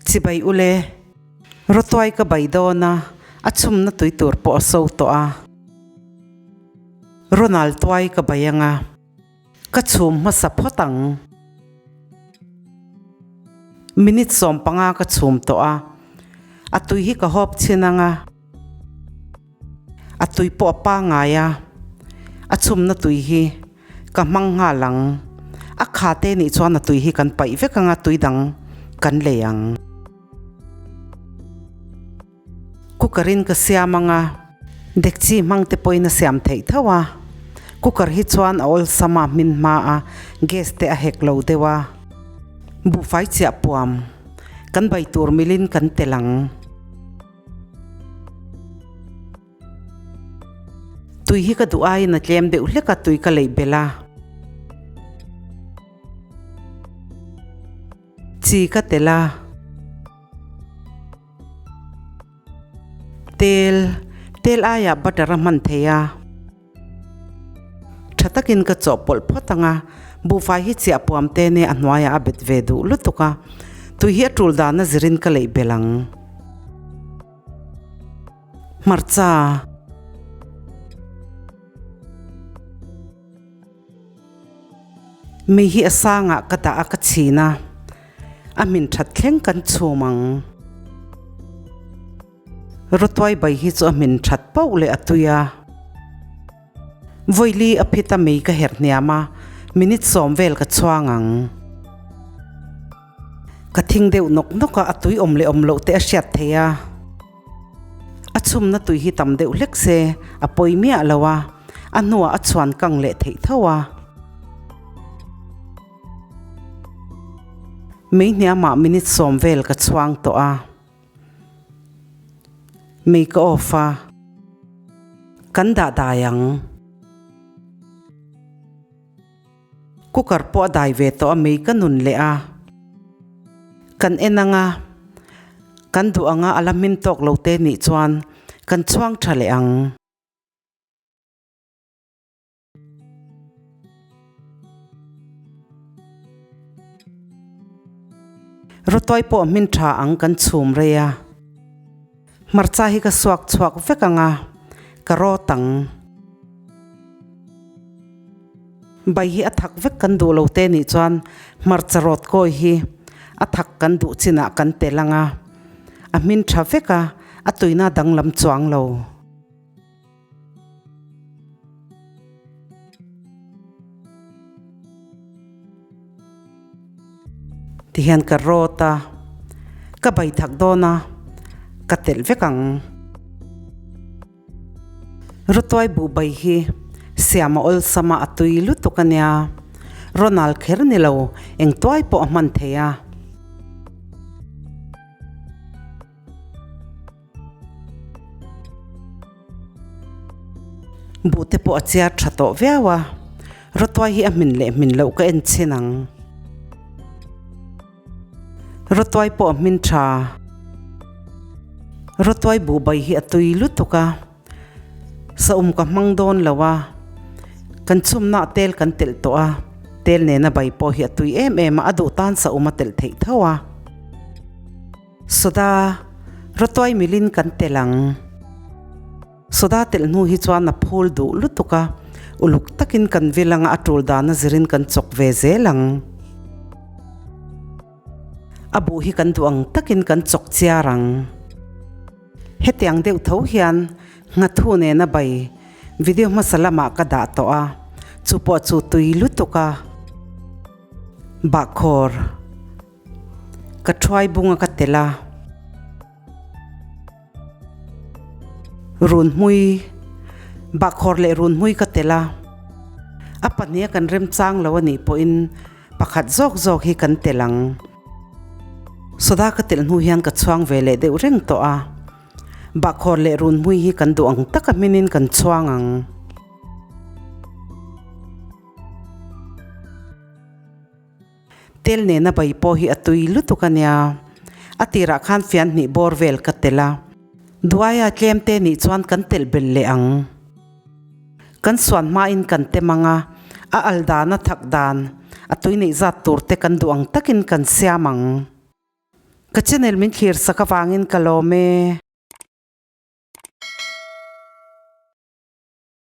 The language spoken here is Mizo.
Chibai ule, rawtuai ka bai dawn a, a chhumna tui tur pawh a so tawh a. Ronald tuai ka bai ang a, ka chhum hmasa phawt ang. Minute 15 ka chhum tawh a, a tui hi ka hawp chhin ang a. A tui pawh a pangngai a, a chhumna tui hi ka hmang nghal ang. A kha te nih chuan a tui hi kan paih vek ang a, tui dang kan lei ang. Cooker in ka siam ang a, dekchi hmang te pawhin a siam theih tho a. Cooker hi chuan a awlsam a, hmin hma a, gas te a hek lo deuh a. Buhfai chiah puam kan bai tur milin kan tel ang. Tui hi ka duh aiin a tlem deuh hlek a, tui ka leih belh a. Chi ka telh a. Tel, tel aiah butter a hman thei a. Tha takin ka chawhpawlh phawt ang a, buhfai hi chiah puam te nia a hnuaiah a bet ve duh lutuk a, tui hi a tul dana zirin ka leih belh ang. Hmarcha. Mei hi a sangah ka dah a ka chhin a, a hmin that thleng kan chhum ang. Rawtuai bai hi chu a hmin that pauh leh a tui a. Vawili a phit a mei ka herh hniam a, minute 10 vel ka chhuang ang. Ka thing deuh nawk nawk a, a tui awm leh awm loh te a hriat theih a. A chhumna tui hi tam deuh hlek se a pawi miah lo a, a hnuah a chhuan kang leh theih tho a. Mei hniamah minute 10 vel ka chhuang tawh a. Mei ka off a, kan dah dai ang. Cooker pawh a dai ve tawh a mei ka nun leh a. Kan en ang a, kan duh ang a a la hmin tawk lo te nih chuan kan chhuang tha leh ang. Rawtuai pawh hmin tha ang kan chhum rei a. Hmarcha hi ka suak chhuak vek ang a, ka rawt ang. Bai hi a thak vek kan duh lo te nih chuan hmarcha rawt kawi hi a thak kan duh chinah kan tel ang a, a hmin tha vek a, a tuina danglam chuang lo. Tihian ka rawt a, ka bai thak dawn a, ka telh vek ang. Rawtuai buh bai hi siam a awlsam a, a tui lutuk a nia. Ronald kher ni lo, eng tuai pawh a hman thei a. Buh te pawh a chiar tha tawh viau a, rawtuai hi a hmin leh hmin loh ka en chhin ang. Rawtuai pawh a hmin tha. Rawtuai buh bai hi a tui lutuk a, saum ka hmang dawn lo a, kan chhumna ah tel kan telh tawh a, tel nena bai pawh hi a tui em em a, a duh tan saum a telh theih tho a. Soda, rawtuai milin kan telh ang. Soda telh hnu hi chuan a phul duh lutuk a, uluk takin kan vil anga a tul dana zirin kan chawk ve zel ang. A buh hi kan duh ang takin kan chawk chiar ang. Hetiang deuh tho hian nghathu nena bai video hmasa lamah ka dah tawh a, chu pawh chu tui lutuk a bahkhawr. Ka thuai bunga ka tel a, runhmui bahkhawr leh runhmui ka tel a, a pahniha kan remchang lo a nih pawhin pakhat zawk zawk hi kan tel ang. Soda ka telh hnu hian ka chhuang ve leh deuh reng tawh a, bahkhawr leh runhmui hi kan duh ang taka hminin kan chhuang ang. Tel nena bai pawh hi a tui lutuk a nia. A tirah khan fian hnih bawr vel ka telh a. Duaia tlem te nih chuan kan telh belh leh ang. Kan suan hmain kan tem ang a, a al dan a thak dan, a tui neih zat tur te kan duh ang takin kan siam ang. Ka channel min thlir sak avangin ka lawm e.